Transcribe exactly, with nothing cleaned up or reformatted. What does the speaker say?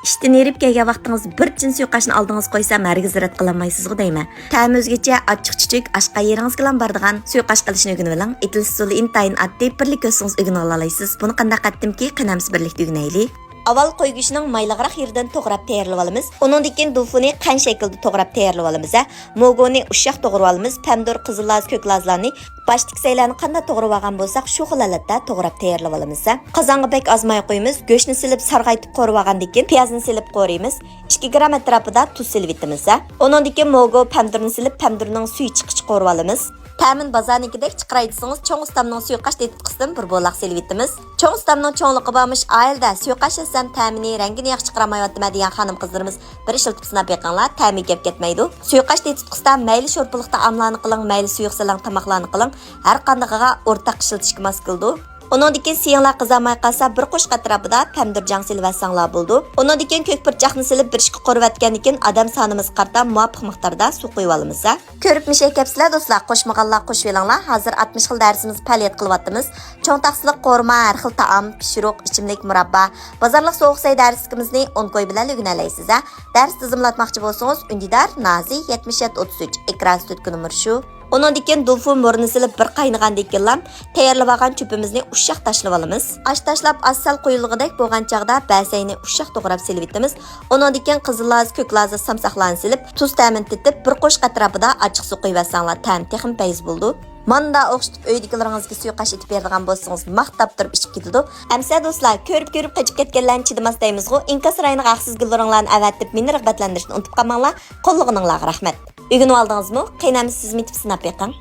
ئىشتىن ھېرىپ كەلگەن ۋاقتىڭىزدا بىر چىن سۇيۇقئاشنى ئالدىڭىزغا قويسام، ھەرگىز رەت قىلالمايسىزغۇ دەيمەن. تەمى ئۆزگىچە، ئاچچىق چۈچۈك، ئاشقا يېرىڭىزگىلا بارىدىغان سۇيۇقئاش قىلىشنى ئۆگىنىۋېلىڭ. ئېتىلىش ئۇسۇلى ئىنتايىن ئاددىي، بىرلا كۆرسىڭىز ئۆگىنىۋالالايسىز. بۇنى قانداق قىلاتتىمكى، قېنى ئەمىسە بىرلىكتە ئۆگىنەيلى. ئاۋۋال قوي گۆشىنىڭ مايلىقراق يېرىدىن توغراپ تەييارلىۋالىمىز. ئۇنىڭدىن كېيىن دۇفۇنى قەنت شەكلىدە توغراپ تەييارلىۋالىمىز ھە. موگونى ئۇششاق توغرىۋالىمىز. پەمىدۇر، قىزىل لاز، كۆك لازلارنى باشتىكى سەيلەرنى قانداق توغرىۋالغان بولساق، شۇ خىل ھالەتتە توغراپ تەييارلىۋالىمىز ھە. قازانغا بەك ئاز ماي قۇيىمىز. گۆشنى سېلىپ سارغايتىپ قورۇۋالغاندىن كېيىن، پىيازنى سېلىپ قورۇيمىز. ئىككى گرام ئەتراپىدا تۇز سېلىۋېتىمىز ھە. ئۇنىڭدىن كېيىن موگو، پەمىدۇرنى سېلىپ، پەمىدۇرنىڭ سۈيى چىققىچە قورۇۋالىمىز. تەمىنى بازارنىڭكىدەك چىقىراي دېسىڭىز، چوڭ ئۇستامنىڭ سۇيۇقئاش تېتىتقۇسىدىن بىر بولاق سېلىۋېتىمىز. چوڭ ئۇستامنىڭ چوڭلۇقى بارمىش، ئائىلىدە سۇيۇقئاش ئەتسەم، تەمىنى، رەڭگىنى ياخشى چىقىرالمايۋاتىمەن دېگەن خانىم-قىزلىرىمىز بىر ئىشلىتىپ سىناپ بېقىڭلار، تەمى گەپ كەتمەيدۇ. سۇيۇقئاش تېتىتقۇسىدا مەيلى شورپىلىق تائاملارنى قىلىڭ، مەيلى سۇيۇق سېلىڭ تاماقلارنى قىلىڭ، ھەر قاندىقىغا ئورتاق ئىشلىتىشكە ماس كېلىدۇ. ئۇنىڭدىن كېيىن سېيىڭلار قىزارماي قالسا، بىر قوشۇق ئەتراپىدا پەمىدۇر جاڭ سېلىۋەتسەڭلار بولىدۇ. ئۇنىڭدىن كېيىن كۆك پۇرچاقنى سېلىپ، بىر ئىككى قورۇۋەتكەندىن كېيىن، ئادەم سانىمىزغا قارىتا مۇۋاپىق مىقداردا سۇ قۇيۇۋالىمىز ھە. كۆرۈپ مىشەي كەپسىلە دوستلار، قوشمىغانلار قوشۇۋېلىڭلار. ھازىر ئاتمىش خىل دەرسىمىز پائالىيەت قىلىۋاتىمىز. چوڭ تاخسىلىق قورۇما، ھەر خىل تائام، پىشۇرۇق، ئىچىملىك، مۇراببا، بازارلىق سوغۇق سەي دەرسلىكىمىزنى ئون كوي بىلەن ئۆگىنەلەيسىز ھە. دەرس تىزىملاتماقچى بولسىڭىز، ئۈندىدار، نازى، يەتمىش يەتتە ئوتتۇز ئۈچ، ئېكران ئۈستىدىكى نومۇر شۇ. ئۇنىڭدىن كېيىن دۇفۇ مۇرىنى سېلىپ بىر قاينىغاندىن كېيىنلا تەييارلىۋالغان چۆپىمىزنى ئۇششاق تاشلىۋالىمىز. ئاش تاشلاپ ئاز سەل قويۇلغۇدەك بولغان چاغدا بەسەينى ئۇششاق توغراپ سېلىۋېتىمىز. ئۇنىڭدىن كېيىن قىزىل لاز، كۆك لازا، سامساقلارنى سېلىپ، تۇز تەمىنى تېتىپ، بىر قوشۇق ئەتراپىدا ئاچچىق سۇ قۇيۇۋەتسەڭلار، تەمى تېخىمۇ پەيز بولىدۇ. مانداق ئوخشىتىپ ئۆيدىكىلىرىڭىزگە سۇيۇقئاش ئېتىپ بېرىدىغان بولسىڭىز، ماختاپ تۇرۇپ ئىچىپ كېتىدۇ. ئەمىسە دوستلار، كۆرۈپ-كۆرۈپ قېچىپ كەتكەنلەرنى چىدىماس دەيمىزغۇ، ئىنكاس رايونىغا ھەقسىز گۈللىرىڭلارنى ئەۋەتىپ، مېنى رىغبەتلەندۈرۈشنى ئۇنتۇپ قالماڭلار. قوللىغىنىڭلارغا رەھمەت. ئۆگىنىۋالدىڭىزمۇ؟ قېنى ئەمىسە سىزمۇ ئېتىپ سىناپ بېقىڭ.